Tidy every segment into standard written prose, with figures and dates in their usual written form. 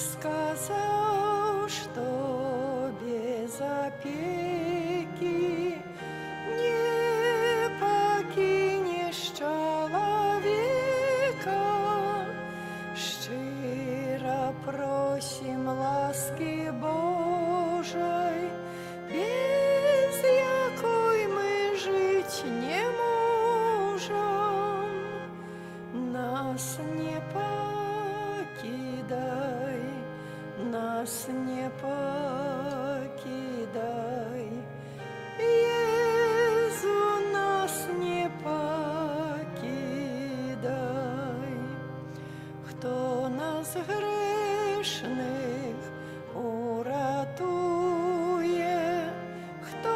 сказаў, што без апекі не пакінеш чалавека. Шчыра просім ласкі Божай, без якой мы жыць не можам. Нас не пакідай, нас не пакідай. Езу, нас не пакідай. Хто нас грэшных уратуе, хто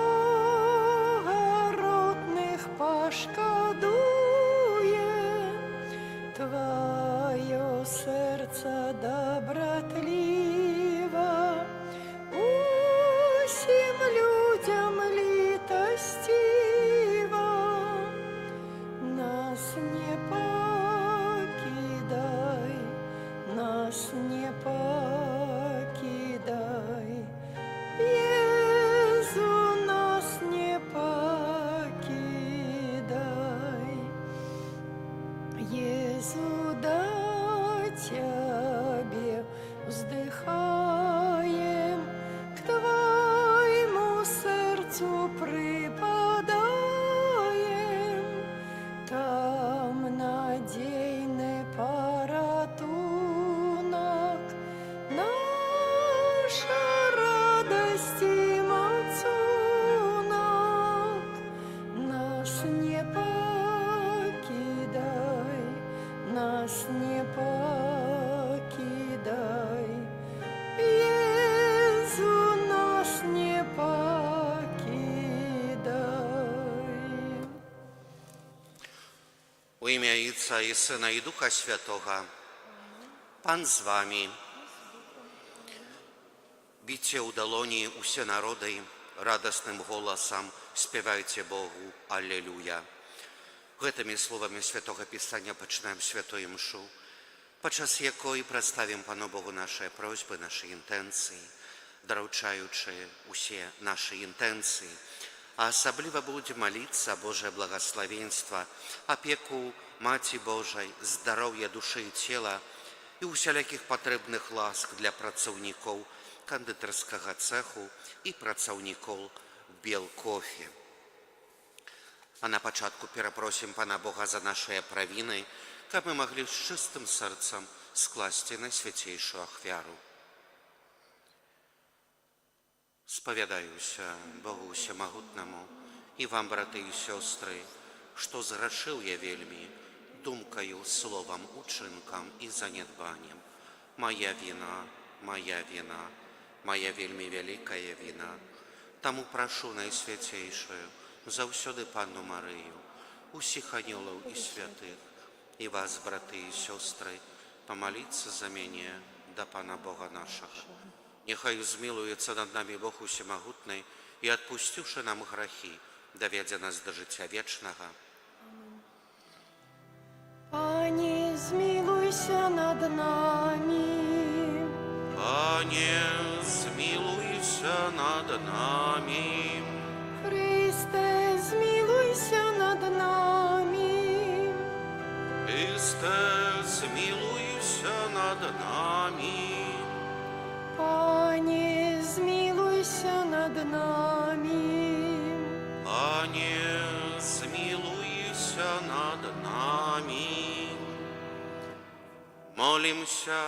гаротных пашкадуе, Тваё сэрца дабратліва, усім людзям літасціва. Нас не пакідай, нас не пакідай. Езу, нас не пакідай. Езу, да Цябе уздыхаем, к Твайму сэрцу прыпадаем. Там надзейны паратунак, наша радасць і мацунак. Нас не пакідай, нас не пакідай. Езу, нас не пакідай. У імя Айца і Сына і Духа Святога. Пан з вамі. Біце ў далоні ўсе народы, радасным голасам спявайце Богу. Алелюя. Гэтымі словамі Святога Пісання пачынаем святую Імшу, падчас якой прадставім Пану Богу нашыя просьбы, нашы інтэнцыі, даручаючы усе нашы інтэнцыі. А асабліва будзем маліцца Божае благаславенства, апеку Маці Божай, здароўя душы і цела і усялякіх патрэбных ласк для працаўнікоў кандытарскага цэху і працаўнікоў Белкофе. А на пачатку перапросім Пана Бога за нашыя правіны, каб мы маглі з чыстым сэрцам скласці найсвяцейшую ахвяру. Спавядаюся Богу усемагутнаму і вам, браты і сёстры, што зграшыў я вельмі думкаю, словам, учынкам і занядбаннем. Мая віна, мая віна, мая вельмі вялікая віна. Таму прашу найсвяцейшую заўсёды Панну Марыю, усіх анёлаў і святых, і вас, браты і сёстры, памаліцца за мяне да Пана Бога нашага. Няхай змілуецца над намі Бог усемагутны і, адпусціўшы нам грахі, давядзе нас да жыцця вечнага. Пане, змілуйся над намі. Пане, змілуйся над намі. Хрысце, змілуйся над намі. Хрысце, змілуйся над намі. Пане, змілуйся над намі. Пане, змілуйся над намі. Молімся.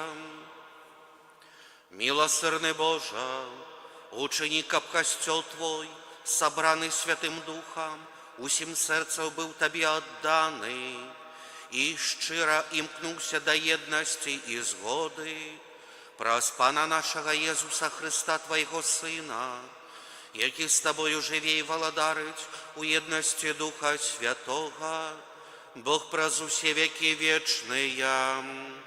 Міласэрны Божа, учыні, каб Касцёл Твой, сабраны Святым Духам, усім сэрцам быў Табе адданы і шчыра імкнуўся да еднасці і згоды праз Пана нашага Езуса Хрыста, Твайго Сына, які з Табою жыве і валадарыць у еднасці Духа Святога, Бог праз усе вякі вечныя. Амен.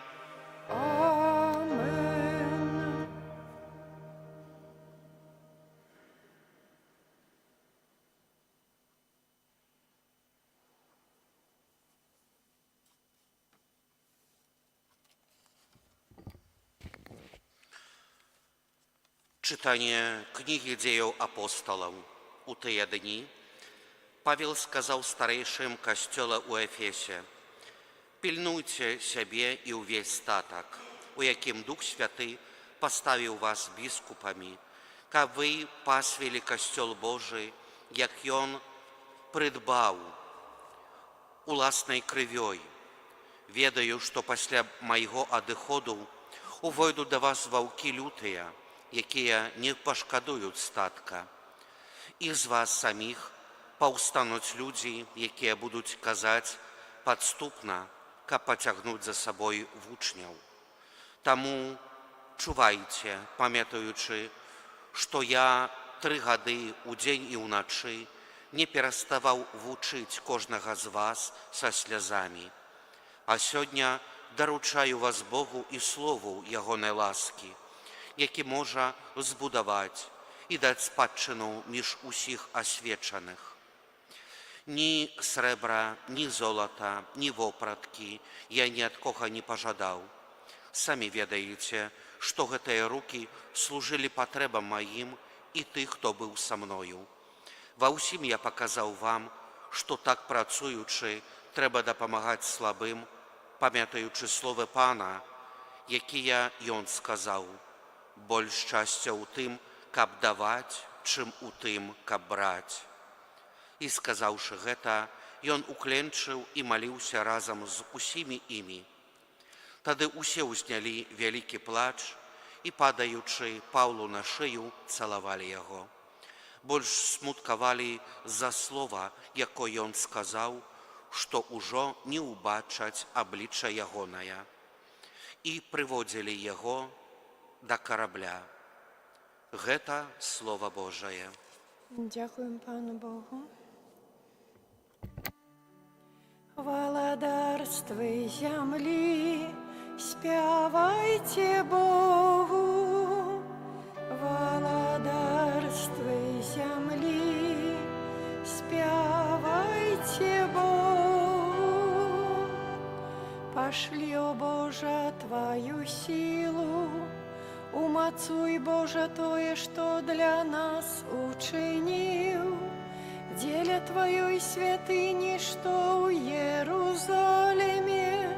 Чытанне кнігі Дзеяў Апосталаў. У тыя дні Павел сказаў старэйшым касцёла ў Эфесе: «Пільнуйце сябе і ўвесь статак, у якім Дух Святы паставіў вас біскупамі, каб вы пасвілі касцёл Божы, як ён прыдбаў уласнай крывёй. Ведаю, што пасля майго адыходу увойдуць да вас ваўкі лютыя, якія не пашкадуюць статка. І з вас саміх паўстануць людзі, якія будуць казаць падступна, каб пацягнуць за сабой вучняў. Таму чувайце, памятаючы, што я 3 гады удзень і ўначы не пераставаў вучыць кожнага з вас са слязамі. А сёння даручаю вас Богу і слову ягонай ласкі, які можа збудаваць і даць спадчыну між усіх асвечаных. Ні срэбра, ні золата, ні вопраткі я ні ад кога не пажадаў. Самі ведаеце, што гэтыя рукі служылі патрэбам маім і тых, хто быў са мною. Ва ўсім я паказаў вам, што, так працуючы, трэба дапамагаць слабым, памятаючы словы Пана, якія ён сказаў: больш шчасця ў тым, каб даваць, чым у тым, каб браць». І, сказаўшы гэта, ён укленчыў і маліўся разам з усімі імі. Тады ўсе ўзнялі вялікі плач і, падаючы Паўлу на шыю, цалавалі яго. Больш смуткавалі з-за слова, якое ён сказаў, што ўжо не ўбачаць аблічча ягонае. І прыводзілі яго да карабля. Гэта Слова Божае. Дзякуем Пану Богу. Валадарствы зямлі, спявайце Богу. Валадарствы зямлі, спявайце Богу. Пашлі, о Божа, Тваю сілу, умацуй, Божа, тое, што для нас учыніў, дзеля Тваёй святыні, што ў Ерузалеме.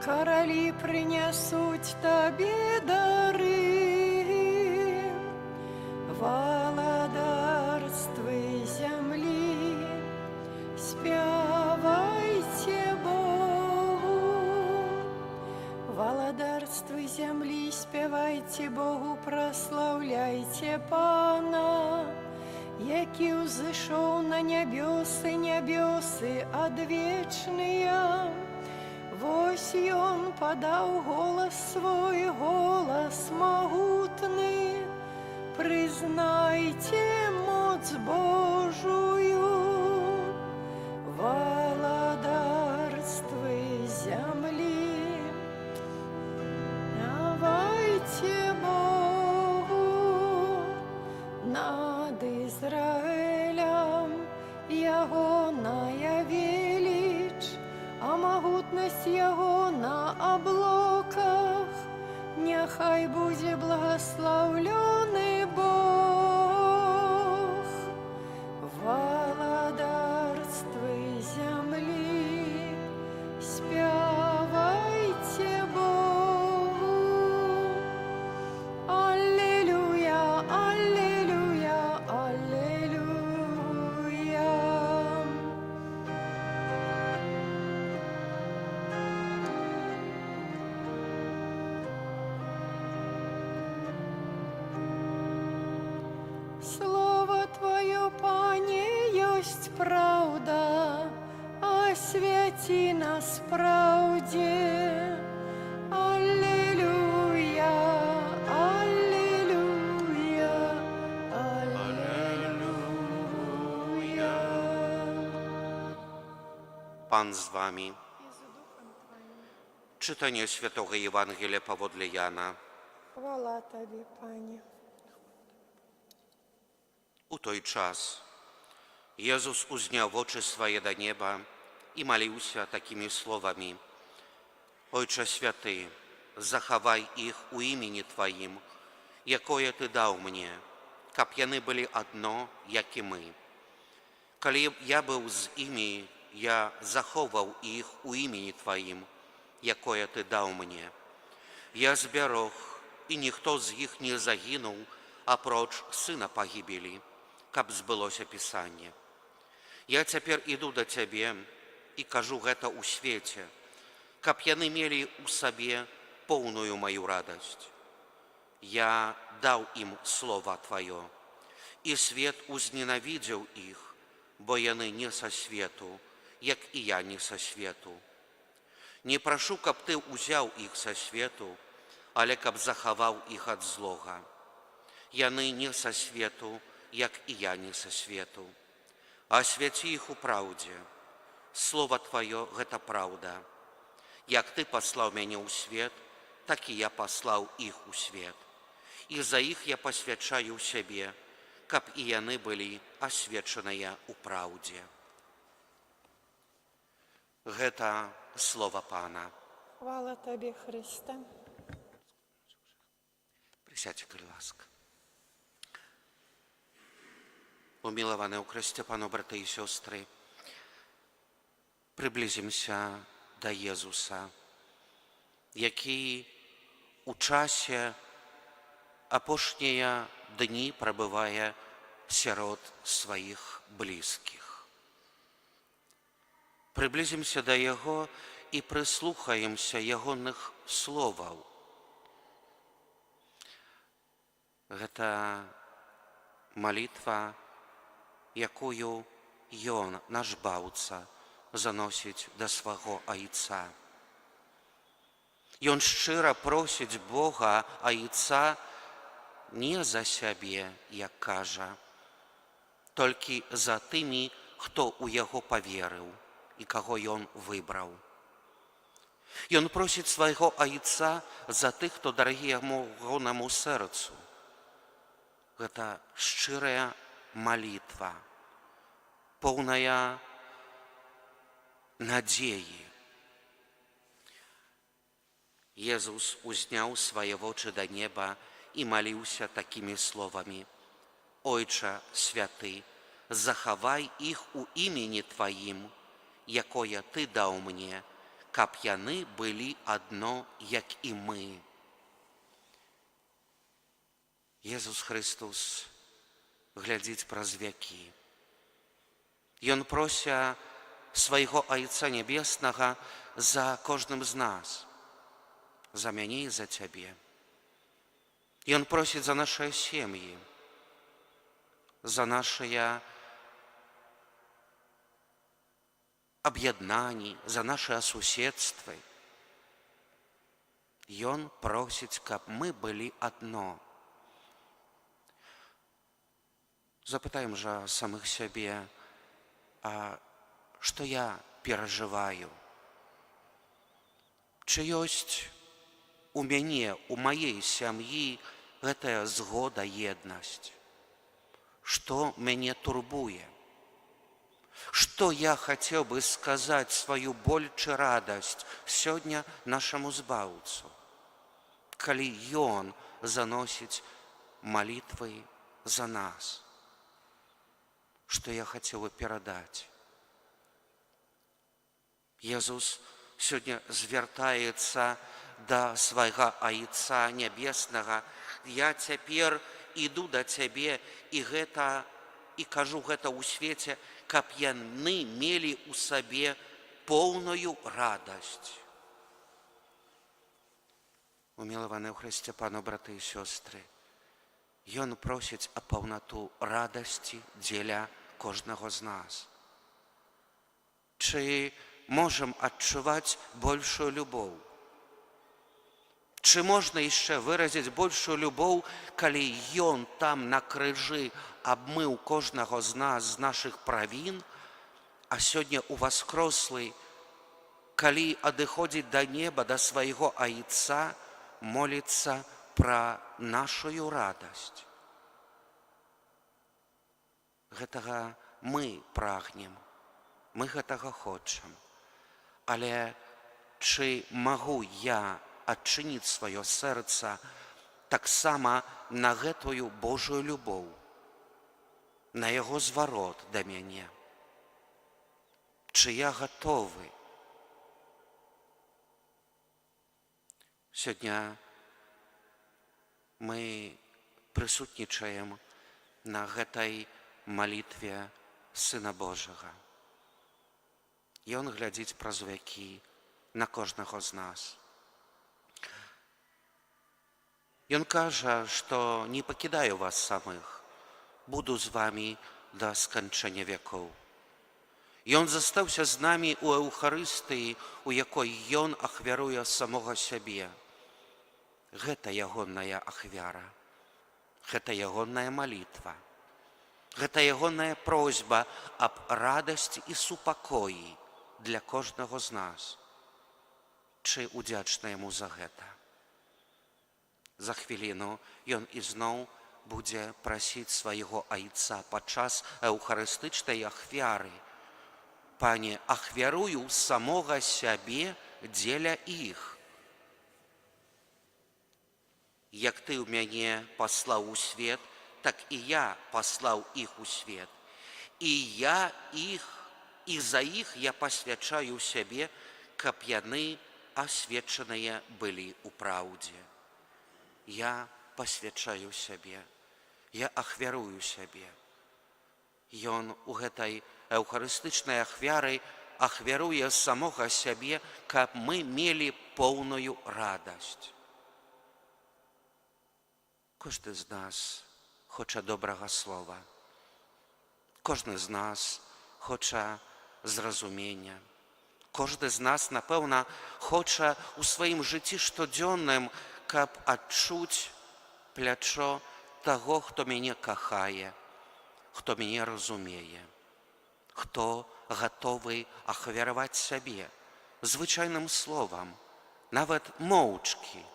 Каралі прынясуць Табе дары. Валадарствы зямлі, спявайце Богу. Валадарствы зямлі, спявайце Богу, праслаўляйце Пана, які ўзышоў на нябёсы, нябёсы адвечныя. Вось ён падаў голас свой, голас магутны. Прызнайце моц Божую. Валадарствы зямлі, спявайце Богу. Над Ізраэлем ягоная веліч, а магутнасць яго на аблоках. Няхай будзе благаслаўлёны Бог. Валадарствы зямлі, спявайце Богу. Алілуя, алілуя, алілуя. Слова Тваё, Пане, ёсць праўда, асвяці нас праўдзе. Алілуя, алілуя, алілуя. Пан з вамі. І з духам Тваім. Чытанне святога Евангелля паводле Яна. Хвала Табе, Пане. У той час Езус узняў вочы свае да неба і маліўся такімі словамі: «Ойча святы, захавай іх у імені Тваім, якое Ты даў мне, каб яны былі адно, як і мы. Калі я быў з імі, я захоўваў іх у імені Тваім, якое Ты даў мне. Я збярог, і ніхто з іх не загінуў, апроч сына пагібелі, каб збылося Пісанне. Я цяпер іду да Цябе і кажу гэта ў свеце, каб яны мелі ў сабе поўную маю радасць. Я даў ім слова Тваё, і свет узненавідзеў іх, бо яны не са свету, як і я не са свету. Не прашу, каб Ты ўзяў іх са свету, але каб захаваў іх ад злога. Яны не са свету, як і я не са свету. Асвяці іх у праўдзе. Слова Тваё гэта праўда. Як Ты паслаў мяне ў свет, так і я паслаў іх у свет. І за іх я пасвячаю сябе, каб і яны былі асвечаныя ў праўдзе. Гэта слова Пана. Хвала Табе, Хрысце. Прысядзьце, калі ласка. Умілаваныя ў Хрысце Пану, браты і сёстры, прыблізімся да Езуса, які у часе апошнія дні прабывае сярод сваіх блізкіх. Прыблізімся да Яго і прыслухаемся ягоных словаў. Гэта малітва, якую Ён, наш Баўца, заносіць да свайго Айца. Ён шчыра просіць Бога Айца не за сябе, як кажа, толькі за тымі, хто ў яго паверыў і каго ён выбраў. Ён просіць свайго Айца за тых, хто дарагі ягонаму сэрцу. Гэта шчырая малітва, поўная надзеі. Езус узняў свае вочы да неба і маліўся такімі словамі: Ойча святы, захавай іх у імені Тваім, якое Ты даў мне, каб яны былі адно, як і мы. Езус Хрыстус глядзіць праз вякі. Ён прося свайго Айца Нябеснага за кожным з нас, за мяне і за цябе. Ён просіць за нашыя сем'і, за нашыя аб'яднанні, за нашыя суседствы. Ён просіць, каб мы былі адно. Запытаем жа самых сябе, а што я перажываю? Чы ёсць у мяне, у маей сям'і гэтая згода, еднасць? Што мяне турбуе? Што я хацеў бы сказаць сваю боль чы радасць сёння нашаму Збаўцу, калі ён заносіць малітвы за нас? Што я хацеў бы перадаць? Езус сёння звяртаецца да свайго Айца Нябеснага. Я цяпер іду да цябе і кажу гэта ў свеце, каб яны мелі ў сабе поўную радасць. Умілаваны ў Хрысце Пану, браты і сёстры, Ён просіць аб паўнату радасці дзеля кожнага з нас. Чы можам адчуваць большую любоў? Чы можна яшчэ выразіць большую любоў, калі Ён там на крыжы абмыў кожнага з нас з нашых правін, а сёння уваскрослы, калі адыходзіць да неба, да свайго Айца, моліцца пра нашую радасць. Гэтага мы прагнем, мы гэтага хочам. Але чы магу я адчыніць сваё сэрца таксама на гэтую Божую любоў, на яго зварот да мяне. Чы я гатовы? Сёння мы прысутнічаем на гэтай малітве Сына Божага. Ён глядзіць праз вякі на кожнага з нас. Ён кажа, што не пакідаю вас самых, буду з вамі да сканчэння вякоў. Ён застаўся з намі ў Эўхарыстыі, у якой ён ахвяруе самога сябе. Гэта ягоная ахвяра, гэта ягоная малітва, гэта ягоная просьба аб радасці і супакоі для кожнага з нас. Чы удзячна яму за гэта? За хвіліну ён ізноў будзе прасіць свайго айца падчас эўхарыстычнай ахвяры. Пане, ахвярую самога сябе дзеля іх. Як ты ў мяне паслаў у свет, так і я паслаў іх у свет. І я іх, і за іх я пасвячаю сябе, каб яны асвечаныя былі ў праўдзе. Я пасвячаю сябе, я ахвярую сябе. Ён у гэтай эўхарыстычнай ахвяры ахвяруе самога сябе, каб мы мелі поўную радасць. Кожны з нас хоча добрага слова. Кожны з нас хоча зразумення. Кожны з нас, напэўна, хоча ў сваім жыцці штодзённым, каб адчуць плячо таго, хто мяне кахае, хто мяне разумее, хто гатовы ахвяраваць сябе звычайным словам, нават моўчкі.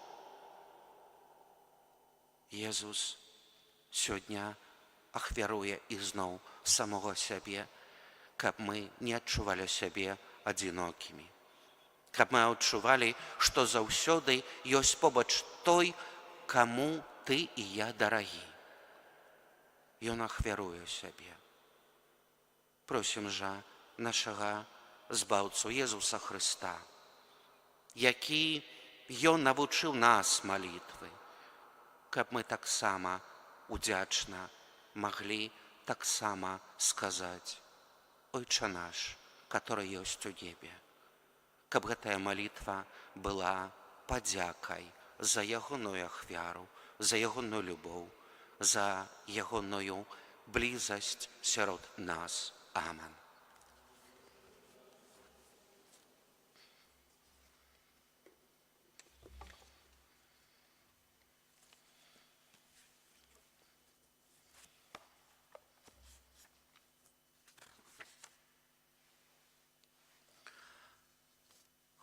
Езус сёння ахвяруе ізноў самога сябе, каб мы не адчувалі сябе адзінокімі. Каб мы адчувалі, што заўсёды ёсць побач той, каму ты і я дарагі. Ён ахвяруе сябе. Просім жа нашага Збаўцу Езуса Хрыста, які ён навучыў нас малітвы, каб мы таксама удзячна маглі таксама сказаць: «Ойча наш, который ёсць у небе». Каб гэтая малітва была падзякай за ягоную ахвяру, за ягоную любоў, за ягоную блізасць сярод нас. Амэн.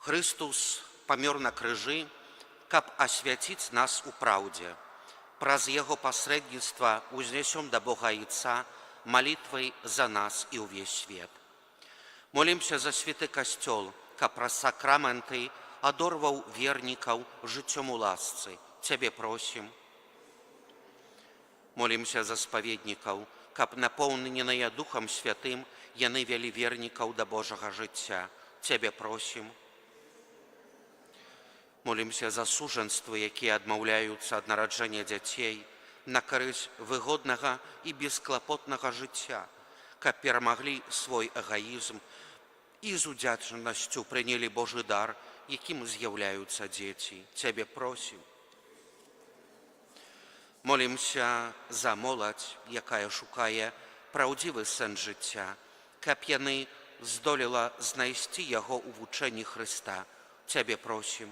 Хрыстус памёр на крыжы, каб асвяціць нас у праўдзе. Праз яго пасрэдніцтва узнясём да Бога Айца малітвай за нас і ўвесь свет. Молімся за святы Касцёл, каб праз сакраменты адорваў вернікаў жыццём у ласцы. Цябе просім. Молімся за спаведнікаў, каб напоўненыя Духам Святым яны вялі вернікаў да Божага жыцця. Цябе просім. Молімся за сужэнствы, якія адмаўляюцца ад нараджэння дзяцей на карысць выгоднага і бесклапотнага жыцця, каб перамаглі свой эгоізм і з удзячнасцю прынялі Божы дар, якім з'яўляюцца дзеці. Цябе просім. Молімся за моладзь, якая шукае праўдзівы сэнс жыцця, каб яны здолела знайсці яго ў вучэнні Хрыста. Цябе просім.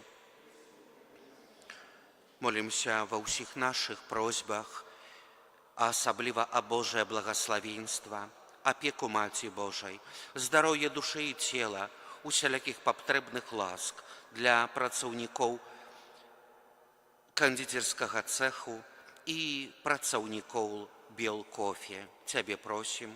Молімся ва ўсіх нашых просьбах, а асабліва о Божае благаславенства, апеку Маці Божай, здароўе душы і цела, усялякіх патрэбных ласк для працаўнікоў кандзіцерскага цэху і працаўнікоў Белкофе. Цябе просім.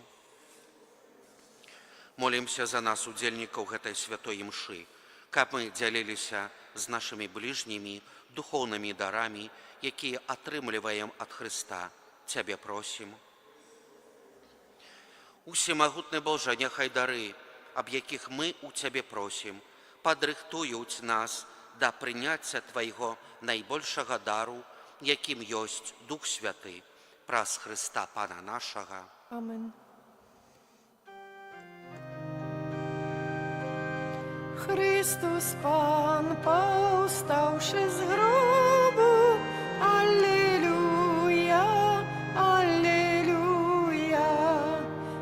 Молімся за нас, удзельнікаў гэтай святой імшы, каб мы дзяліліся з нашымі бліжнімі духоўнымі дарамі, якія атрымліваем ад Хрыста. Цябе просім. Усемагутны Божа, няхай дары, аб якіх мы ў Цябе просім, падрыхтуюць нас да прыняцця Твайго найбольшага дару, якім ёсць Дух Святы, праз Хрыста Пана нашага. Amen. Chrystus Pan, powstawszy z grobu, Alleluja, Alleluja,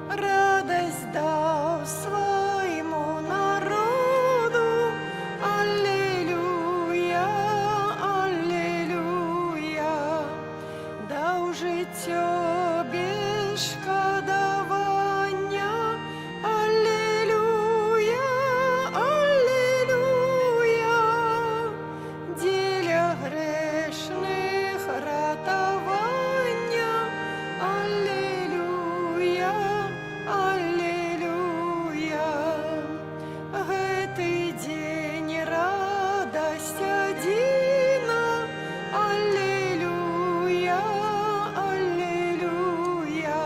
radość dał swojemu narodu, Alleluja, Alleluja, дав життя без шкодування, Алілуя, Алілуя, дзеля грэшных ратавання, Алілуя, Алілуя. Гэты дзень радасць адзіна, Алілуя, Алілуя.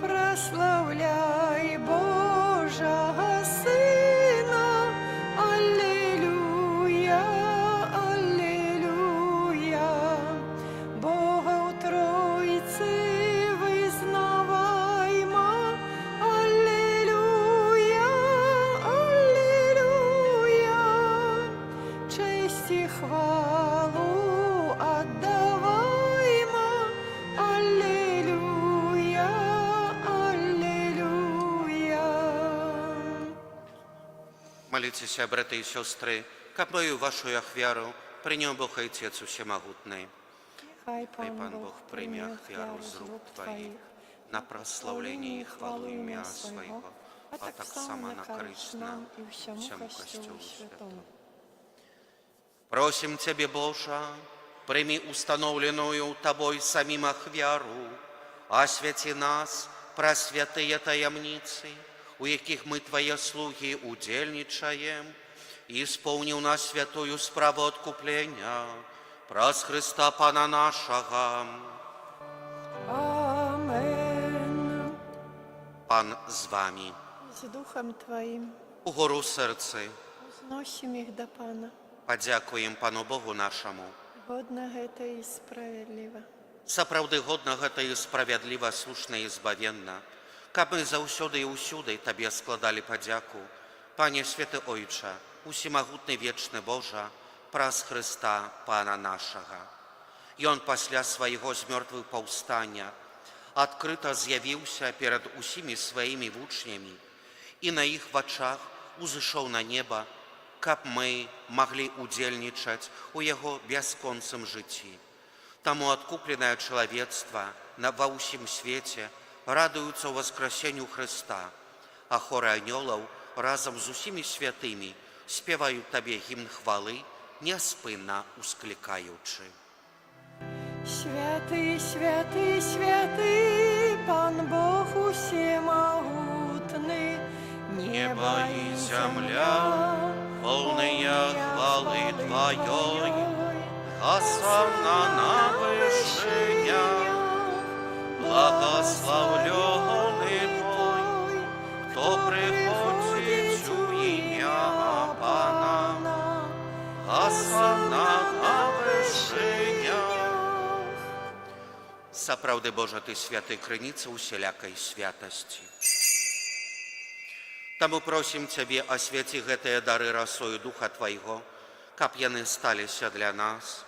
Праслаўляй Божага Сына, Алілуя, Алілуя. Бога ў Тройцы вызнавайма, Алілуя, Алілуя. Чэсць і хвалу аддавайма, Алілуя, Алілуя. Маліцеся, браты і сёстры, каб маю і вашу ахвяру прыняў Бог Айцец Усемагутны. Хай Хай Пан Пан Бог Бог прыме прыме ахвяру ахвяру з з рук рук Тваіх, Тваіх, на праслаўленне і хвалу імя Свайго, а таксама на карысць нам і ўсяму усяму Касцёлу Касцёлу Святому. Святому. Просім Цябе, Божа, прымі ўстаноўленую Табой самім ахвяру, асвяці нас праз святыя таямніцы, у якіх мы, Твае слугі, удзельнічаем, і споўні ў нас святую справу адкуплення, праз Хрыста Пана нашага. Амен. Пан з вамі. З духам Тваім. Угору сэрцы. Узносім іх да Пана. Падзякуем Пану Богу нашаму. Годна гэта і справядліва. Сапраўды годна гэта і справядліва, слушна і збавенна, каб мы заўсёды і ўсюды Табе складалі падзяку, Пане святы Ойча, усемагутны вечны Божа, праз Хрыста Пана нашага. Ён пасля свайго з мёртвых паўстання адкрыта з'явіўся перад усімі сваімі вучнямі і на іх вачах узышоў на неба, каб мы маглі удзельнічаць у яго бясконцым жыцці. Таму адкупленае чалавецтва ва ўсім свеце радуюцца ўваскрасенню Хрыста, а хоры анёлаў разам з усімі святымі спяваюць Табе гімн хвалы, няспынна усклікаючы. Святы, святы, святы, Пан Бог усемагутны, Неба і зямля, поўныя хвалы Тваёй, Гасанна на вышынях, благаслаўлёны той, хто прыходзіць у імя Пана. Гасанна на вышынях. Сапраўды, Божа, Ты святы, крыніца усялякай святасці. Таму просім Цябе, асвяці гэтыя дары расою Духа Твайго, каб яны сталіся для нас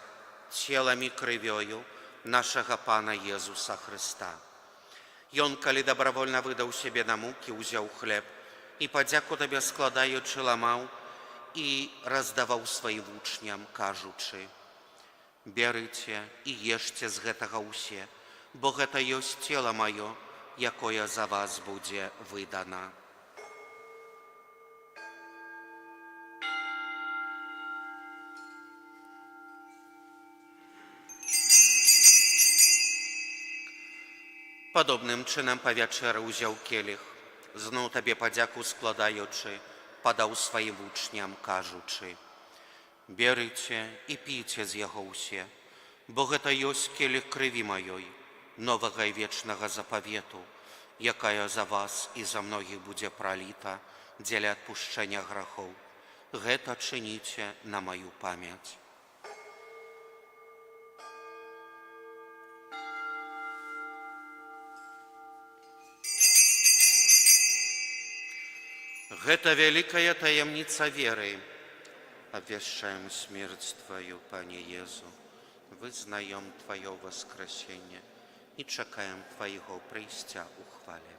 целам і крывёю нашага Пана Езуса Хрыста. Ён, калі добравольна выдаў сябе на мукі, узяў хлеб і, падзяку Табе складаючы, ламаў і раздаваў сваім вучням, кажучы: «Бярыце і ешце з гэтага ўсе, бо гэта ёсць цела маё, якое за вас будзе выдана». Падобным чынам па вячэры ўзяў келіх, зноў Табе падзяку складаючы, падаў сваім вучням, кажучы: Берыце і піце з яго ўсе, бо гэта ёсць келіх крыві маёй, новага і вечнага запавету, якая за вас і за многіх будзе праліта дзеля адпушчэння грахоў. Гэта чыніце на маю памяць. Гэта вялікая таямніца веры. Обвяшчаем смерць Твою, Пане Езу, вызнаем Твоё воскресенне і чакаем Твайго прыйсця ў хвале.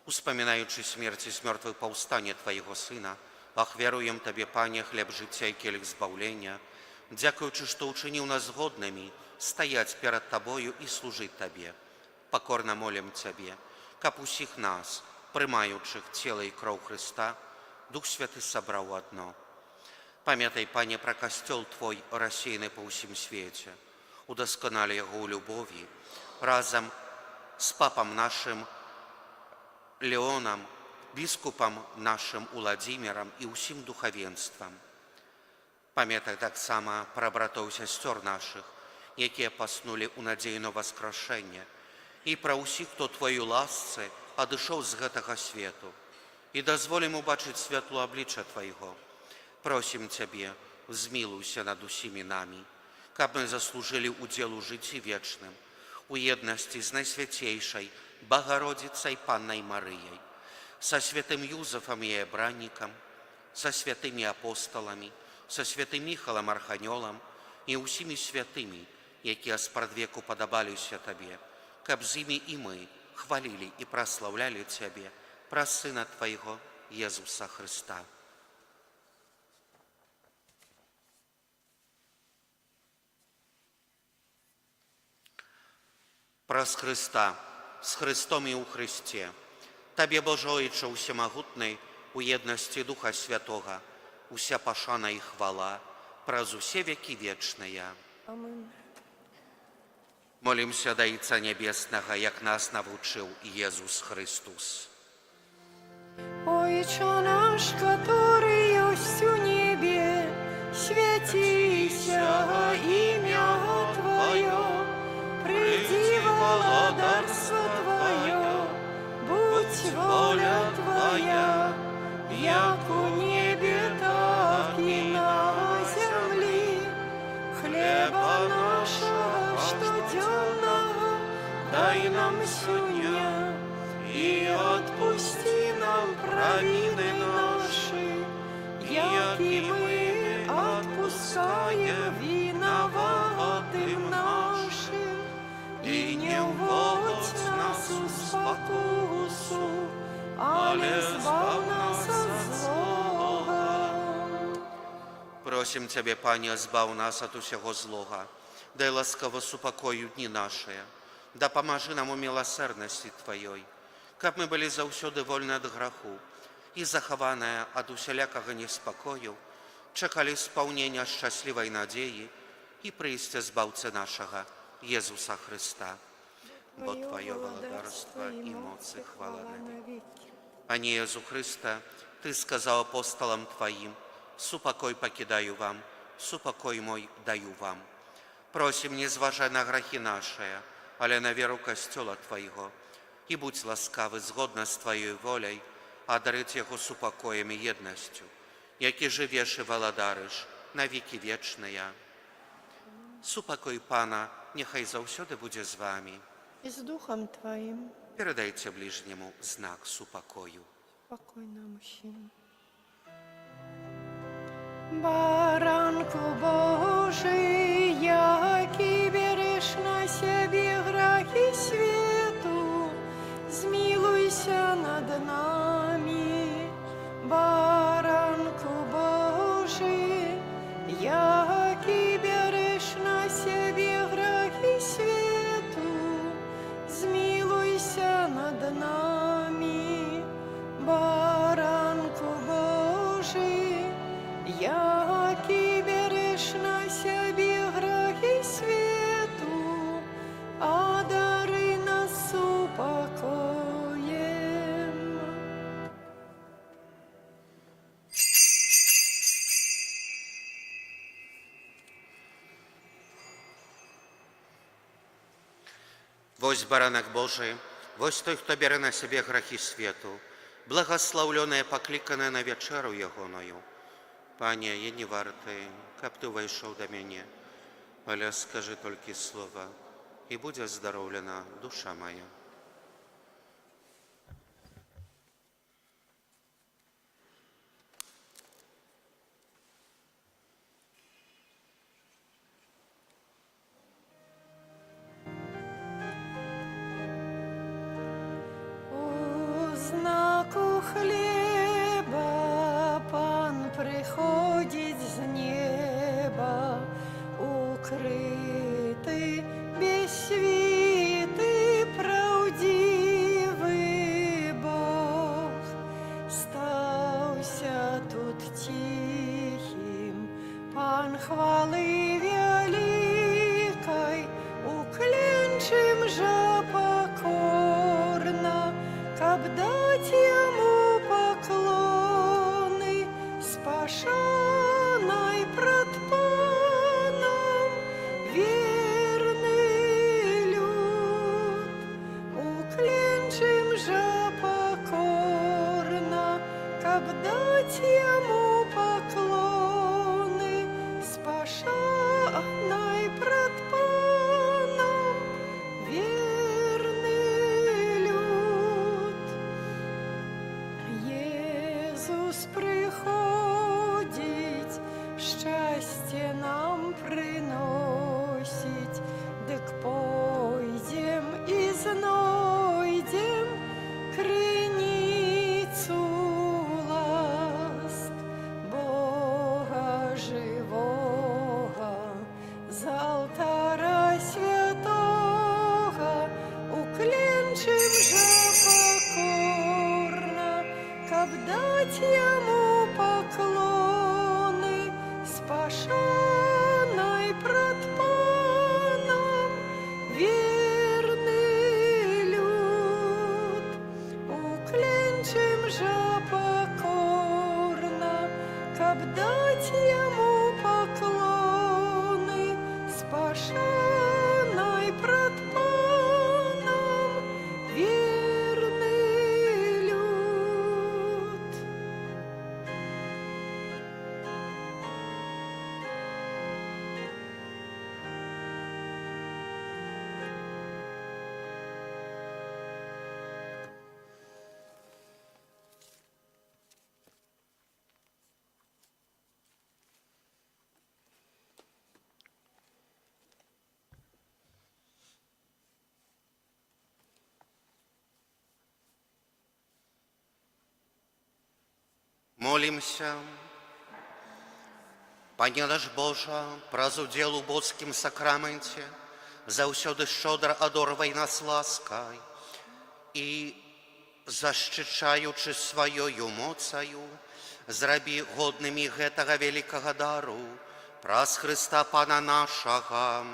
Успамінаючы смерць і з мёртвых паўстанне Твайго Сына, ахвяруем Табе, Пане, хлеб жыцця і келіх збаўлення, дзякуючы, што ўчыніў нас годнымі стаяць перад Табою і служыць Табе. Пакорна молім Цябе, каб усіх нас, прымаючых цела і кроў Хрыста, Дух Святы сабраў у адно. Памятай, Пане, пра касцёл Твой, рассеяны па ўсім свеце, удасканалі яго ў любові, разам з папам нашым Леонам, біскупам нашым Уладзімірам і ўсім духавенствам. Памятай таксама пра братоў і сясцёр нашых, якія паснулі ў надзеі на ўваскрашэнне, і пра ўсіх, хто Тваёй ласцы адышоў з гэтага свету, і дазволім убачыць святло аблічча Твайго. Просім Цябе, змілуйся над усімі намі, каб мы заслужылі ўдзел у жыцці вечным, у еднасці з найсвяцейшай Багародзіцай Паннай Марыяй, са святым Юзафам яе абраннікам, са святымі апосталамі, са святым Міхалам Арханёлам і ўсімі святымі, якія спрадвеку падабаліся Табе, каб з імі і мы хвалілі і праслаўлялі Цябе праз Сына Твайго Езуса Хрыста. Праз Хрыста, з Хрыстом і ў Хрысце, Табе, Божа Ойча ўсемагутны, у еднасці Духа Святога, уся пашана і хвала праз усе векі вечныя. Амен. Молімся да Айца Нябеснага, як нас навучыў Езус Хрыстус. Ойча наш, каторы ёсць у небе, свяціся імя Тваё, прыйдзі валадарства Тваё, будзь воля Твая, як у небе, так і на зямлі. Хлеба нашага штодзённага дай нам сёння, і адпусці нам правіны нашы, як і мы адпускаем вінаватым нашым, і не ўводзь нас у спакусу, але збаў нас ад злога. Просім Цябе, Пане, збаў нас ад усяго злога, дай ласкава супакой у дні нашыя, дапамажы нам у міласэрнасці Тваёй, каб мы былі заўсёды вольны ад граху і захаваныя ад усялякага неспакою, чакалі спаўнення шчаслівай надзеі і прыйсця Збаўцы нашага Езуса Хрыста. Бо Тваё валадарства і моц і хвала навекі. Пане Езу Хрысце, Ты сказаў апосталам Тваім: «Супакой пакідаю вам, супакой мой даю вам». Просім, не зважай на грахі нашыя, але на веру Касцёла Твайго, і будзь ласкавы згодна з Тваёй воляй, адарыць яго супакоем і еднасцю, які жывеш і валадарыш на векі вечныя. Супакой Пана няхай заўсёды будзе з вамі. І з духам Тваім. Перадайце бліжняму знак супакою. Пакой нам усім. Баранку Божы, які бярэш на сябе грахі свету, змілуйся над намі. Баранку Божы, які бярэш на сябе грахі свету, змілуйся над намі. Баранку Божы, які бярэш на сябе грахі свету, адары нас супакоем. Вось Баранак Божы, вось той, хто бярэ на сябе грахі свету, благаслаўлёныя пакліканыя на вячэру ягоную. Пане, я не варты, каб ты ўвайшоў да мяне, але скажы толькі слова, і будзе аздароўлена душа мая. У знаку хлеба Пан прыходзіць з неба, укрыты без світы праўдзівы Бог. Стаўся тут ціхім Пан хвалы вялікай, уклянчым жа пакорна, каб даць яму паклоны, з пашанай прад Панам верны люд. Уклянчым жа пакорна, каб даць яму паклоны, з пашанай прад Панам верны люд. Езус прыходзіць, шчасце нам прыносіць, дык пойдзем і знойдзем крыніцу ласк Бога жывога, з алтара святога, уклянчым жа пакорна, каб даць яму паклоны, з пашанай прад Панам верны люд. Уклянчым жа пакорна, каб даць яму паклоны, з пашанай прад Панам верны люд. Молімся. Пане наш Божа, праз удзел у боскім сакраменце заўсёды шчодра адорвай нас ласкай і, зашчычаючы сваёю моцаю, зрабі годнымі гэтага вялікага дару праз Хрыста Пана нашага.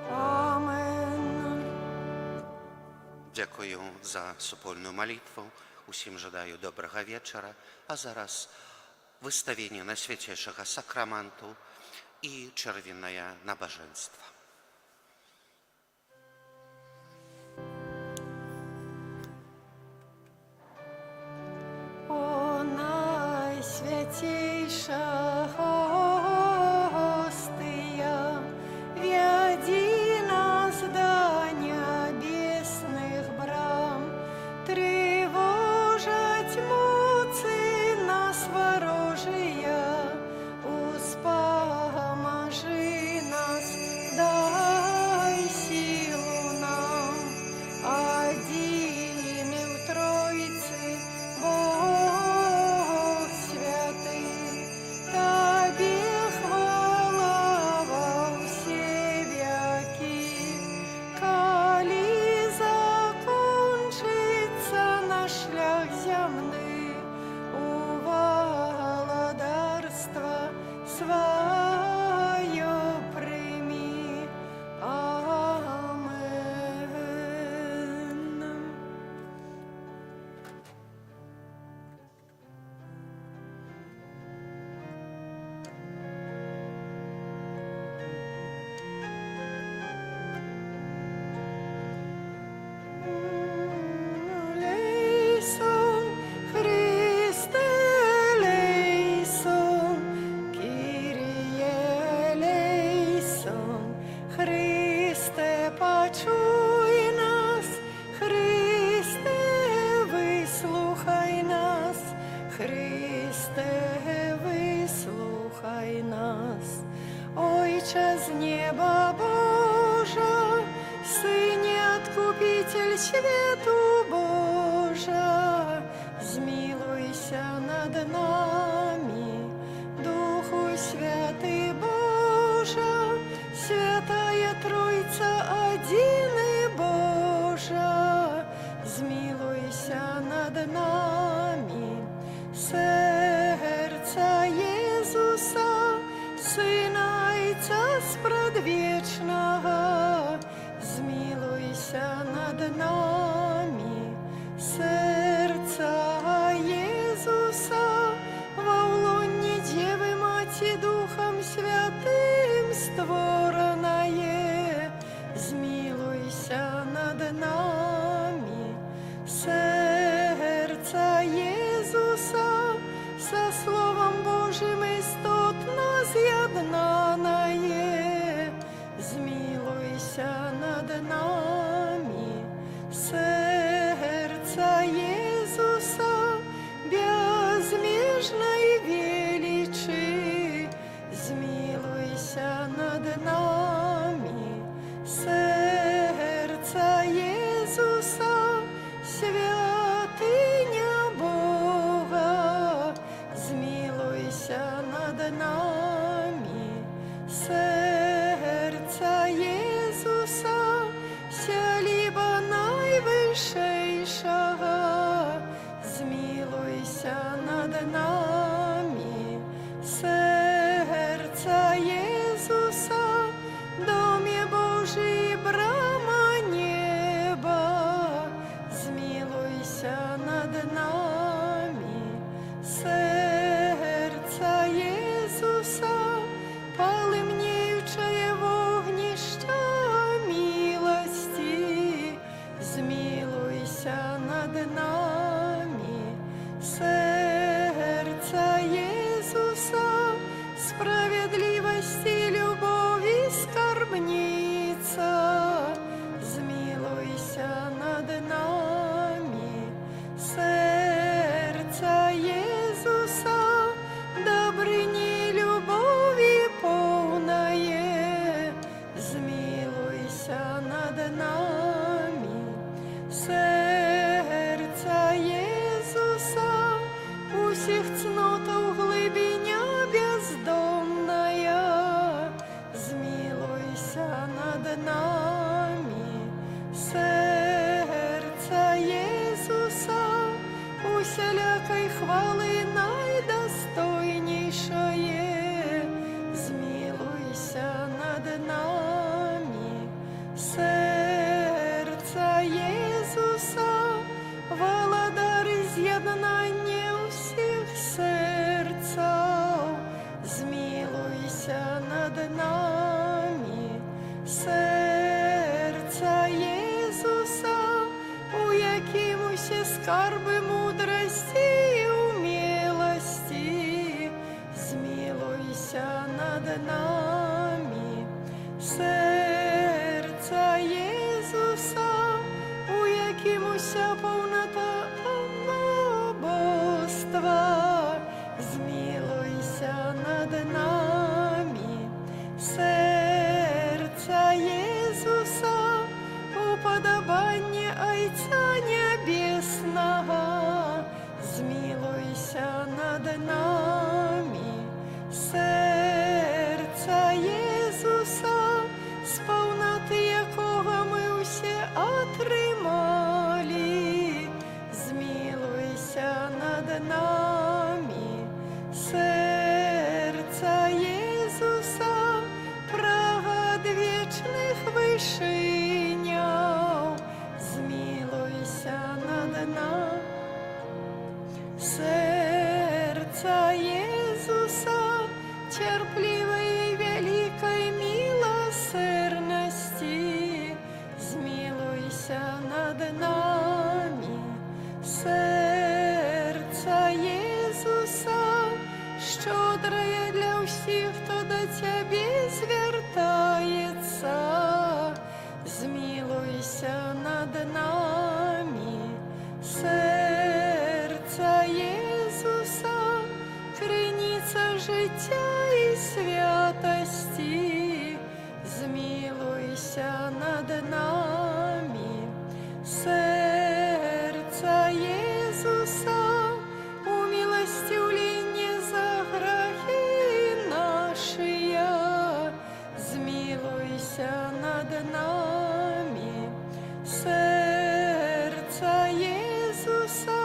Амен. Дзякую за супольную малітву. Усім жадаю добрага вечара, а зараз выставенне Найсвяцейшага Сакраманту і чэрвеннае набажэнства. О, найсвяцейшая гостыя, вядзі нас да нябесных брам, трывожаць моцы нас варожыя, успамажы нас, дай сілу нам, адзіны ў Тройцы Бог святы, Табе хвала ва ўсе вякі. Калі закончыцца наш шлях зямны, у валадарства сваё прымі. Амен. нами. Сэрца Езуса, Сына Айца Спрадвечнага, змілуйся над намі. Сэрца Езуса, ва ўлонні Дзевы Маці Духам Святым створанае, змілуйся над намі. Сэрца Езуса, са Словам Божым істотна з'яднанае, змілуйся над намі. Сэрца Езуса, бязмежнай велічы, змілуйся над намі. Сэрца Езуса, святыня Бога, змілуйся над намі. Сэрца Езуса, сяліба Найвышэйшага, змілуйся над намі. Сэрца Езуса, доме Божы, брама неба, змілуйся над намі. Сэрца Езуса, палымнеючае вогнішча міласці, змілуйся над намі. Сэрца Езуса, справядлівасці, любові скарбніца, змілуйся над намі. Сэрца Езуса, дабрыні, любові поўнае, змілуйся над намі. Сэрца Езуса, усіх цнотаў глыбіня бяздонная, змілуйся над намі. Сэрца Езуса, усялякай хвалы найдастойнейшае, змілуйся над намі. Сэрца Езуса, валадар з'яднання ўсіх сэрцаў, змілуйся над намі. Сэрца Езуса, у якім усе скарбы мудрасці і ўмеласці, змілуйся над намі. Сэрца Езуса, у якім уся паўната боства, змілуйся над намі. Сэрца Езуса, упадабанне Айца Нябеснага, змілуйся над намі. Сэрца Езуса, з паўнаты якога мы ўсе атрымалі, змілуйся над намі. Сэрца Езуса, прага адвечных вышыняў, змілуйся над намі. Сэрца Езуса, цярплівай і вялікай міласэрнасці, змілуйся над намі. Сэрца Езуса, шчодрае для ўсіх, хто да Цябе звяртаецца, змілуйся над намі. Сэрца Езуса, крыніца жыцця і святасці, змілуйся над намі. Сэрца Езуса, уміласціўленне за грахі нашыя, змілуйся над намі. Сэрца Езуса,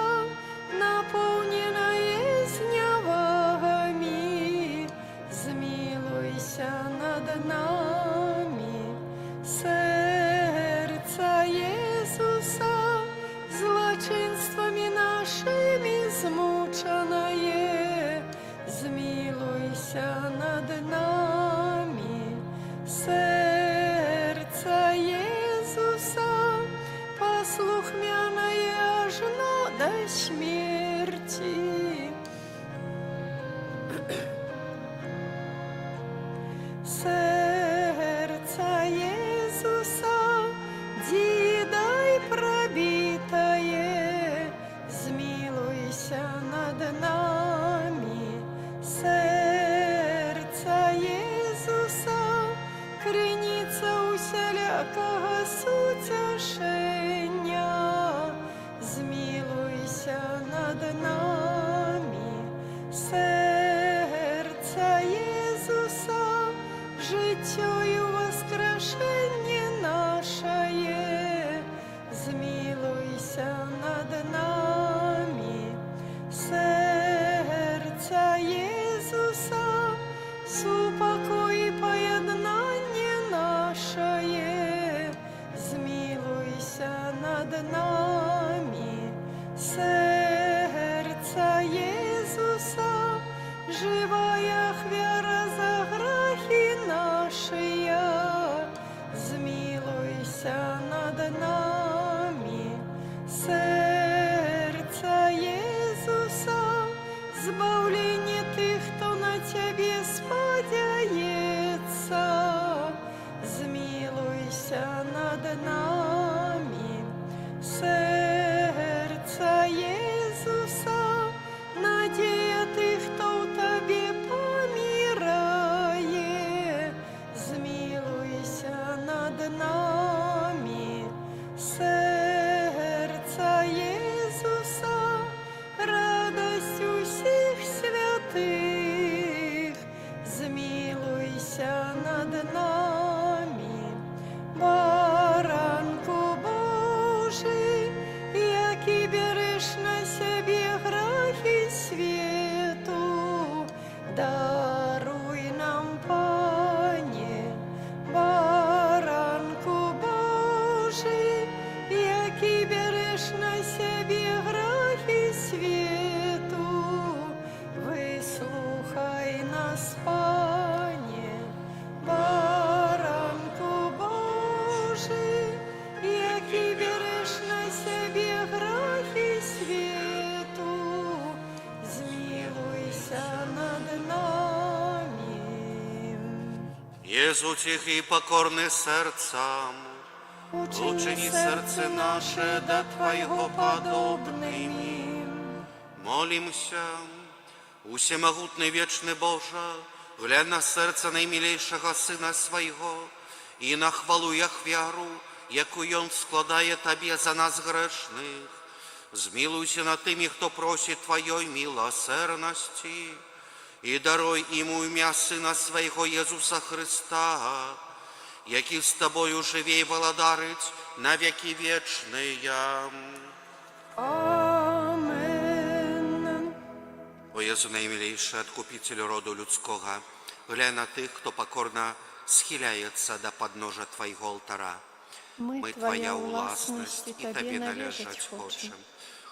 Езу ціхі і пакорны сэрцам, Учыні сэрцы нашы да Твайго падобнымі. Молімся. Усемагутны вечны Божа, глянь на сэрца наймілейшага Сына Свайго і на хвалу і ахвяру, якую Ён складае Табе за нас грэшных. Змілуйся над тымі, хто просіць Тваёй міласэрнасці, і даруй ім у імя Сына Свайго Езуса Хрыста, які з Табою жыве і валадарыць на векі вечныя. Амен. О Езу, наймілейшы Адкупіцелю роду людскога, глянь на тых, хто пакорна схіляецца да падножжа Твайго алтара. Мы Мы Твая ўласнасць і Табе належаць хочам.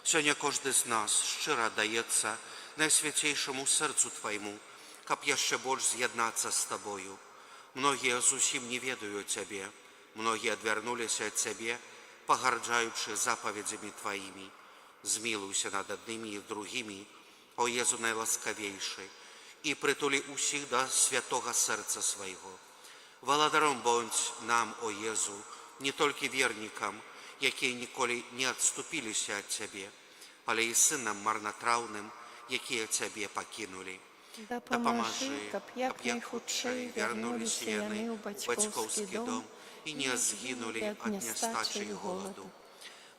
Сёння кожны з нас шчыра аддаецца Найсвяцейшаму Сэрцу Твайму, каб яшчэ больш з'яднацца з Табою. Многія зусім не ведаюць Цябе, многія адвярнуліся ад Цябе, пагарджаючы запаведзямі Тваімі. Змілуйся над аднымі і другімі, о Езу найласкавейшы, і прытулі ўсіх да святога Сэрца Свайго. Валадаром будзь нам, о Езу, не толькі вернікам, якія ніколі не адступіліся ад Цябе, але і сынам марнатраўным, якія Цябе пакінулі. Дапамажы, каб як найхутчэй вярнуліся яны ў бацькоўскі дом і не згінулі ад нястачы і голаду.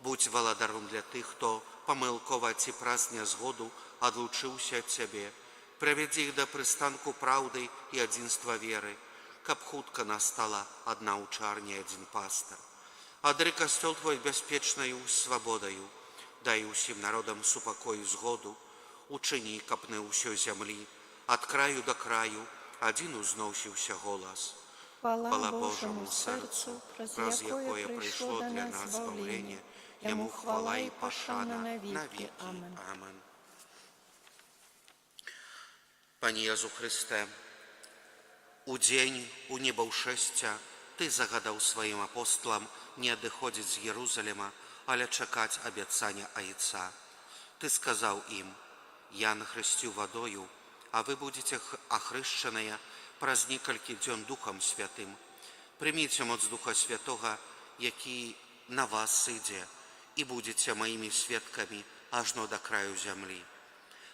Будзь валадаром для тых, хто памылкова ці праз нязгоду адлучыўся ад Цябе. Прывядзі іх да прыстанку праўды і адзінства веры, каб хутка настала адна аўчарня і адзін пастыр. Адары Касцёл Твой бяспечнаю свабодаю, дай усім народам супакой і згоду, учыні, каб на ўсёй зямлі, ад краю да краю, адзін узносіўся голас. Хвала Божаму Сэрцу, праз якое прыйшло да нас збаўленне, Яму хвала і пашана навекі. Амен. Амен. Пане Езу Хрысце, у дзень Унебаўшэсця Ты загадаў сваім апосталам не адыходзіць з Ерузалема, але чакаць абяцання Айца. Ты сказаў ім: Ян хрысціў вадою, а вы будзеце ахрышчаныя праз некалькі дзён Духам Святым. Прыміце моц Духа Святога, які на вас сыдзе, і будзеце маімі сведкамі ажно да краю зямлі.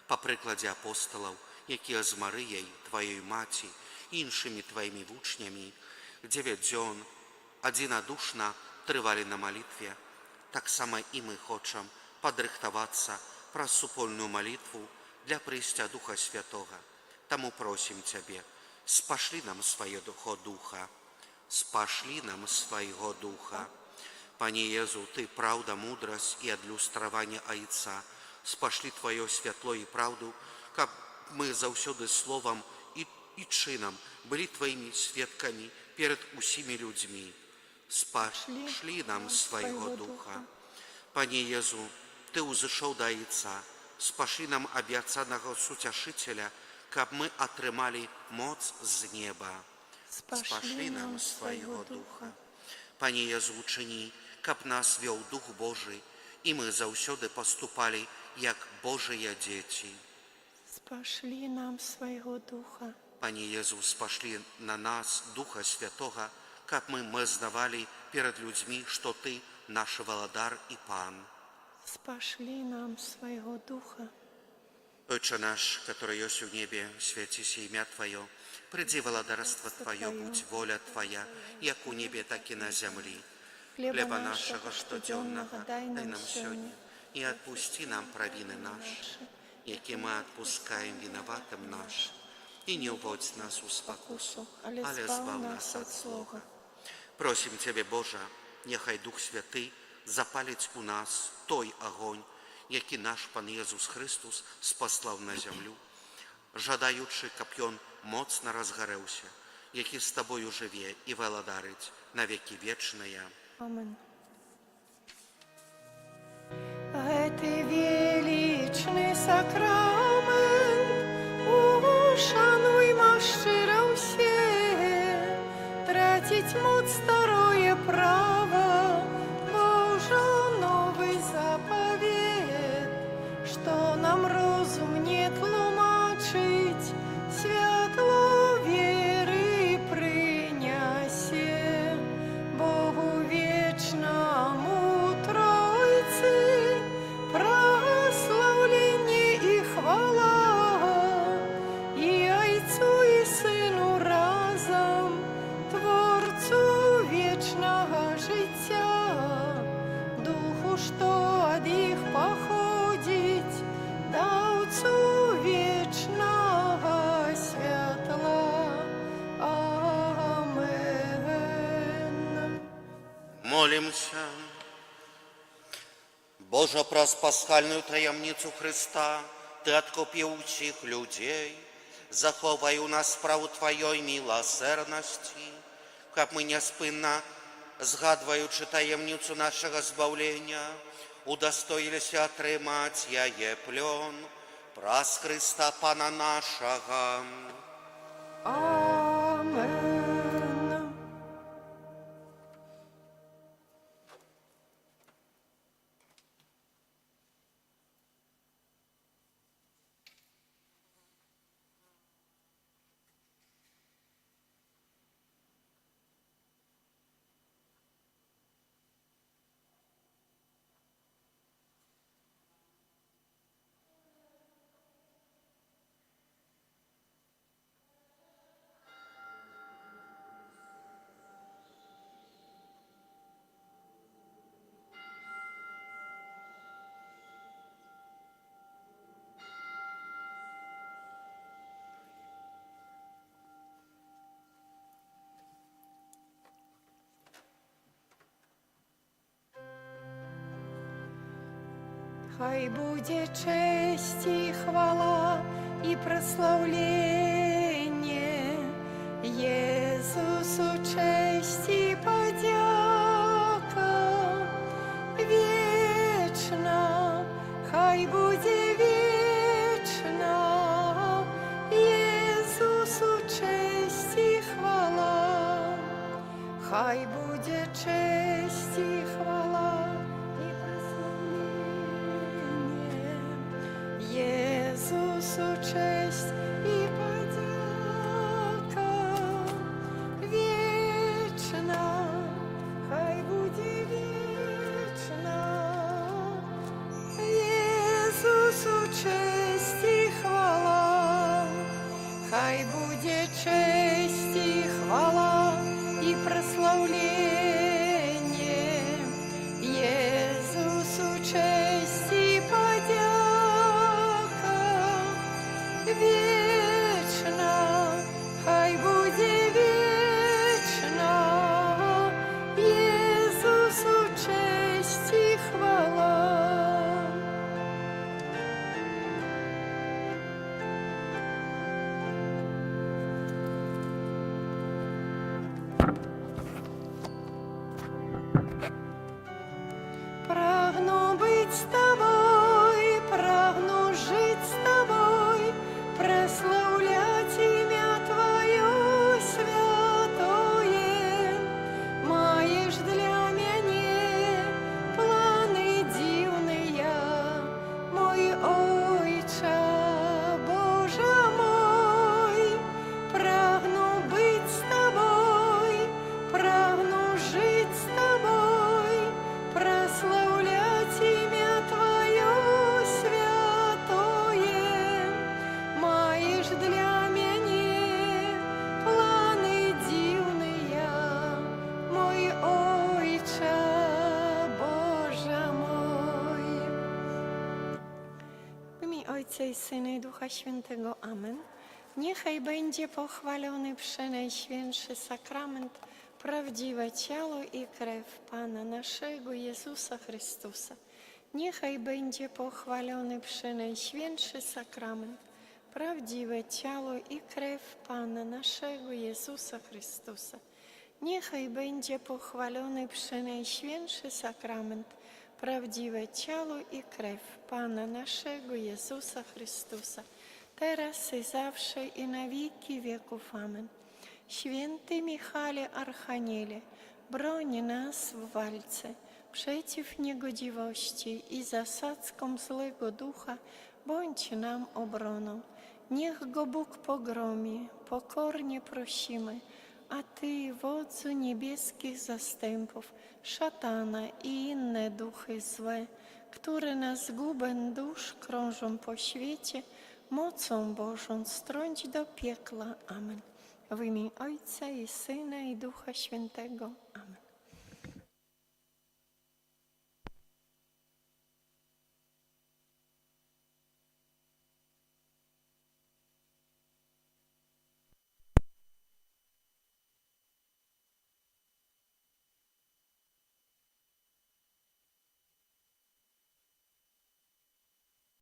Па прыкладзе апосталаў, якія з Марыяй, Тваёй маці, іншымі Тваімі вучнямі, 9 дзён адзінадушна трывалі на малітве, таксама і мы хочам падрыхтавацца праз супольную малітву для прыйсця Духа Святога. Таму просім Цябе, спашлі нам свайго Духа, спашлі нам свайго Духа. Пане Езу, Ты праўда, мудрасць і адлюстраванне Айца. Спашлі Тваё святло і праўду, каб мы заўсёды словам і чынам былі Тваімі сведкамі перад усімі людзьмі. Спашлі нам свайго Духа. Пане Езу, Ты ўзышоў да Айца, спашлі нам абяцанага Суцяшыцеля, каб мы атрымалі моц з неба. Спашлі нам свайго Духа. Пане Езу, учыні, каб нас вёў Дух Божы, і мы заўсёды паступалі як Божыя дзеці. Спашлі нам свайго Духа. Пане Езу, спашлі на нас Духа Святога, каб мы вызнавалі перад людзьмі, што Ты наш валадар і Пан. Спашлі нам свайго Духа. Ойча наш, каторы ёсць у небе, свяціся імя Тваё, прыйдзі валадарства Тваё, будзь воля Твая, як у небе, так і на зямлі. Хлеба нашага штодзённага дай нам сёння, і адпусці нам правіны нашы, якія мы адпускаем вінаватым нашым. І не ўводзь нас у спакусу, але збаў нас ад злога. Просім Цябе, Божа, няхай Дух Святы запаліць у нас той агонь, які наш Пан Езус Хрыстус спаслаў на зямлю, жадаючы, каб ён моцна разгарэўся, які з Табою жыве і валадарыць на векі вечныя. Амен. Гэты велічны сакрамент ушануйма шчыра ўсе, траціць моц старое права, бо ўжо новы запавет, што нам розум не тлумачыць, святло веры прыняць. Помолімся. Божа, праз пасхальную таямніцу Хрыста Ты адкупіў усіх людзей, захоўвай у нас справу Тваёй міласэрнасці, каб мы няспынна, згадваючы таямніцу нашага збаўлення, удастоіліся атрымаць яе плён праз Хрыста Пана нашага. Амен. Хай будзе честь і хвала і праслаўленне Езусу честь і падзяка вечна, хай будзе вечна Езусу честь і хвала, хай будзе честь і хвала і праслаўленне Езусу честь і падзяка вечна, хай будзе вечна Езусу честь і хвала, хай будзе честь і хвала і праслаўленне Езусу честь і падзяка вечна, хай будзе вечна Езусу честь і хвала. Прагну быць з табой, прагну жыць з табой, праслаўляць імя Тваё святое. Маеш для мяне планы дзіўныя, мой Ойча, Божа мой. Прагну быць з табой, прагну жыць з табой, праслаўляць імя Тваё святое. Маеш для мяне планы дзіўныя, мой Ойча, Божа мой. W imię Ojca i Syna, i Ducha Świętego. Amen. Niechaj będzie pochwalony Przenajświętszy Sakrament, prawdziwe ciało i krew Pana naszego Jezusa Chrystusa. Niechaj będzie pochwalony Przenajświętszy Sakrament, prawdziwe ciało i krew Pana naszego Jezusa Chrystusa. Niechaj będzie pochwalony Przenajświętszy Sakrament, prawdziwe ciało i krew Pana naszego Jezusa Chrystusa, teraz i zawsze, i na wieki wieków. Amen. Święty Michale Archaniele, broń nas w walce przeciw niegodziwości i zasadzkom złego ducha, bądź nam obroną. Niech go Bóg pogromi, pokornie prosimy, a Ty, wodzu niebieskich zastępów, szatana i inne duchy złe, które na zgubę dusz krążą po świecie, mocą Bożą strąć do piekła. Amen. W imię Ojca i Syna, i Ducha Świętego. Amen.